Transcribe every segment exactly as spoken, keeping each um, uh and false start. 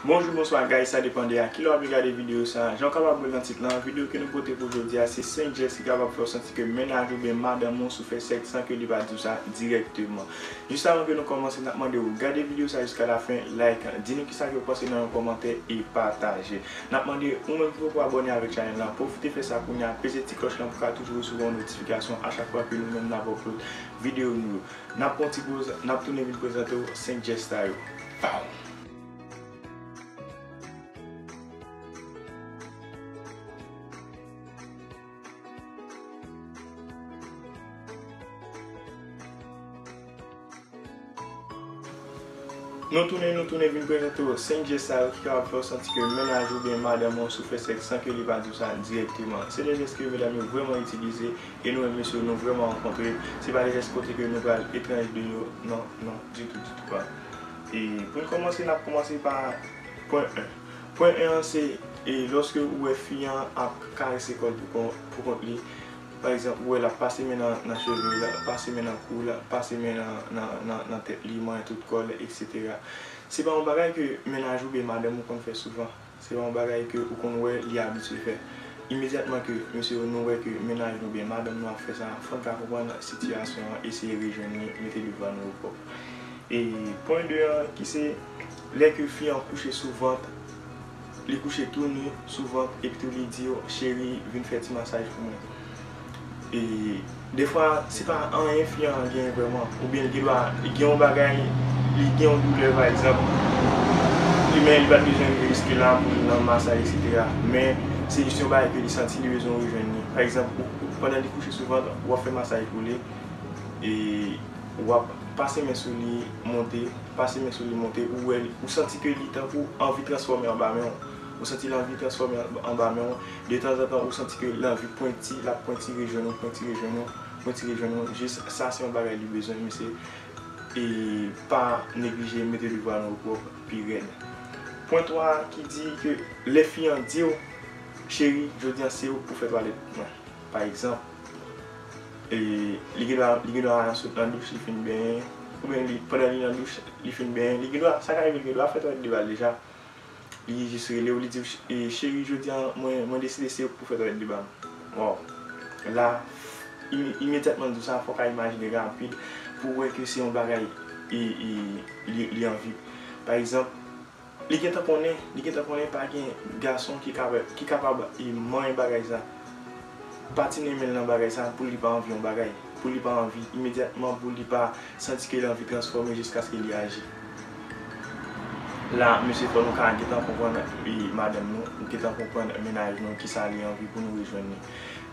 Bonjou, bonswa guys, sa depann de a kilè w ap gade videyo sa. Jan w kapab wè nan tit lan, videyo ke nou pote pou jodi a se senk jès ki kapab fè w santi ke mennaj oubyen madanm ou soufè sèks san ke li pa di w sa dirèkteman. Jis avan ke nou kòmanse, n ap mande w gade videyo sa jiska lafen, like, di nou kisa ke w panse nan yon kòmantè e pataje. N ap mande ou menm ki poko abòne avèk chanèl lan, pwofite fè sa kounye a, peze ti klòch lan pou w ka toujou resevwa yon notifikasyon a chak fwa ke nou menm n ap upload videyo nou yo. N ap pran ti poz, n ap tounen vin prezante w senk jès sa yo. Pow! Nou tounen, nou tounen vin prezante w senk jès sa yo ki kapab fè w santi ke mennaj ou oubyen madanm ou soufè sèks san ke li pa di w sa dirèkteman. Se de jès ke medam yo vrèman itilize e nou menm mesye yo nou vrèman rankontre. Se pa de jès kote ke nou pral etranj de yo. Non, non, ditou, ditou pa. E pou n kòmanse, n ap kòmanse pa pwen en. Pwen en an se, e, lòske ou wè fi an ap karese kò l pou kont, pou kont li. Pa egzanp, ou wè l ap pase men nan, nan cheve l, l ap pase men nan kou l, l ap pase men nan, nan, nan, nan tèt li, manyen tout kò l, etsetera. Se pa yon bagay ke mennaj ou oubyen madanm ou konn fè souvan. Se pa yon bagay ke ou konn wè li abitye fè. Imedyatman ke mesye yo nou wè ke mennaj nou oubyen madanm nou ap fè sa, fò n ka konprann sitiyasyon an, eseye rejwenn li, mete devwa nou opwòp. E pwen de an ki se lè ke fi an kouche sou vant, li kouche tou ni sou vant epi tou li di w, "Cheri, vin fè ti masaj pou mwen." E defwa, se pa anyen fi an genyen vrèman. Oubyen li gendwa, li gen yon bagay, li gen yon doulè pa egzanp. Li men li pa t bezwen rive jiske la pou l nan masaj, etsetera. Men se jis yon bagay ke li santi li bezwen rejwenn li. Pa egzanp, ou, ou, pandan li kouche sou vant, w ap fè masaj pou li. E w ap pase men sou li, monte, pase men sou li, monte, ou wè, ou santi ke li tankou anvi transfòme anba men w. Ou santi l anvi transfòme anba men w. Detanzantan, ou santi ke l anvi pwenti, l ap pwenti rejwenn ou, pwenti rejwenn ou, pwenti rejwenn ou. Jis sa se yon bagay li bezwen, mesye. E pa neglije mete devwa nou opwòp pi rèd. Pwen twa a ki di ke lè fi an di w, "Cheri, jodi a se ou pou fè twalèt mwen." Pa egzanp, e, li gendwa, li gendwa sot nan douch, li fin benyen, oubyen li, pandan li nan douch, li fin benyen, li gendwa, sa ka rive, li gendwa fè twalèt de bal deja. Li jis rele w, li di w, "E, cheri, jodi a, mwen, mwen deside se ou pou fè twalèt de bal." Waw. La, im-, imedyatman l di w sa, fò w ka imajine rapid pou w wè ke se yon bagay, e, e, li, li anvi. Pa egzanp, li gentan konnen, li gentan konnen pa gen gason ki kapab, ki kapab, e, manyen bagay sa. Pa tini men l nan bagay sa pou li pa anvi yon bagay, pou li pa anvi imedyatman, pou li pa santi ke li anvi transfòme jiskaske li aji. La, mesye, fò nou ka gentan konprann, e, madanm nou, gentan konprann mennaj nou, kisa li anvi pou nou rejwenn li.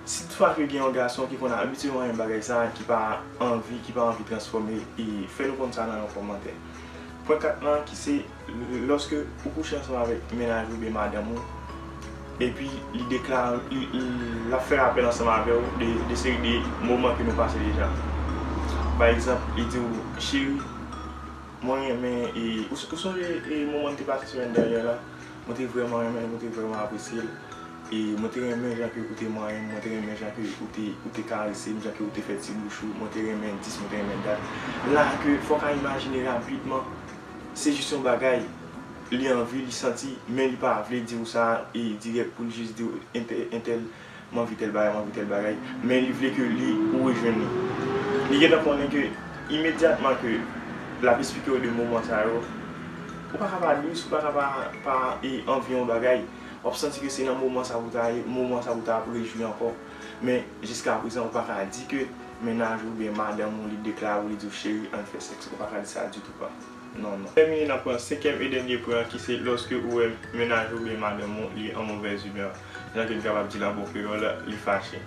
Si toutfwa ke gen yon gason ki konn abitye manyen bagay sa, ki pa anvi, ki pa anvi transfòme, e, fè nou konn sa nan yon kòmantè. Pwen kat lan ki se lòske ou kouche ansanm avèk mennaj ou oubyen madanm ou, epi li deklare, li, li, l ap fè rapèl ansanm avè w de, de seri de moman ke nou pase deja. Pa egzanp, li di w, "Cheri, mwen renmen," e, ou, ou sonje, e, moman n te pase semèn dènyè la? Mwen te vrèman renmen l, mwen te vrèman apresye l. E mwen te renmen jan ke ou te manyen m, mwen te renmen jan ke ou te, ou te karese m, jan ke ou te fè ti bouch ou, mwen te renmen dis, mwen te renmen dat. La ke fò w ka imajine rapidman, se jis yon bagay, li anvi, li santi, men li pa vle di w sa, e dirèk pou l jis di w, "Entè-, entèl, m anvi tèl bagay, m anvi tèl bagay." Men li vle ke li, ou rejwenn li. Li gentan konnen ke imedyatman ke l ap esplike w de moman sa yo, ou pa ka pa dous, ou pa ka pa, pa, e, anvi yon bagay. W ap santi ke se nan moman sa pou w ta ye, moman sa pou w ta ap rejwi ankò. Men, jiska prezan, ou pa ka di ke mennaj ou oubyen madanm ou, li deklare w, li di w, "Cheri, ann fè sèks." Ou pa ka di sa ditou pa. Non, non. Tèmine, n ap pran senkyèm e dènye pwen an, ki se lòske ou wè mennaj ou oubyen madanm ou, li an movèz imè. Jan ke n kapab di l an bon kreyòl, li fache.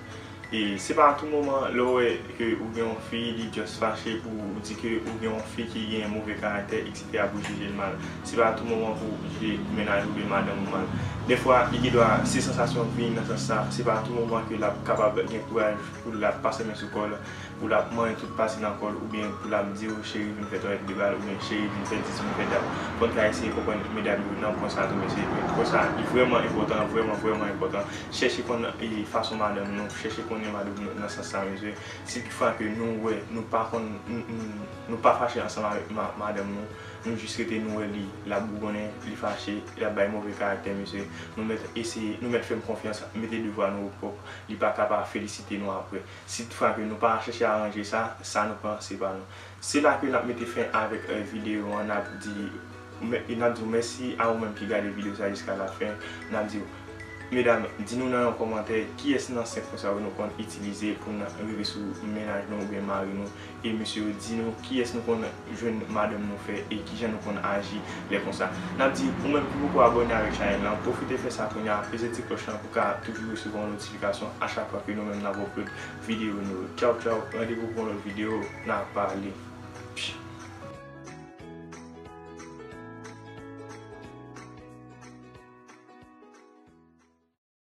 E se pa a tou moman lè w wè ke ou gen yon fi, li just fache pou ou di ke ou gen yon fi ki gen move karaktè, etsetera, pou w jije l mal. Se pa a tou moman pou w jije mennaj ou oubyen madanm ou mal. Dèfwa, li gendwa, se sansasyon vini nan sans sa, se pa a tou moman ke l ap kapab gen kouraj pou l ap pase men sou kò l, pou l ap manyen tout pati nan kò l, oubyen pou l ap di w, "Cheri, vin fè twalèt de bal," oubyen, "Cheri, vin fè dis, vin fè dat." Fò n ka eseye konprann medam yo nan pwen sa tou, mesye. Pwen sa, li vrèman enpòtan, vrèman, vrèman enpòtan. Chèche konn, e, fason madanm nou, chèche konnen madanm nou nan sans sa, mesye. Si toutfwa ke nou wè, nou pa konn, nou, nou, nou pa fache ansanm avèk ma-, madanm nou, Nou jis rete, nou wè li, l ap bougonnen, li fache, l ap bay move karaktè mesye. Nou mèt eseye, nou mèt fè m konfyans, mete devwa nou opwòp, li pa ka pa felisite nou apre. Si toutfwa ke nou pa chèche aranje sa, sa nou pran, se pa nou. Se la ke n ap mete fen avèk videyo an, n ap di, n ap di w mèsi a ou menm ki gade videyo sa jiska lafen, n ap di w, medam, di nou nan yon kòmantè kiyès nan senk mo sa yo nou konn itilize pou n rive sou mennaj nou oubyen mari nou. E mesye yo, di nou kiyès nou konn jwenn madanm nou fè e kijan nou konn aji lè konsa. N ap di, ou menm ki poko abòne avèk chanèl lan, pwofite fè sa kounye a, peze ti klòch lan pou ka toujou resevwa yon notifikasyon a chak fwa ke nou menm n ap upload videyo nou yo. Tchaw, tchaw, randevou pou yon lòt videyo, n a pale.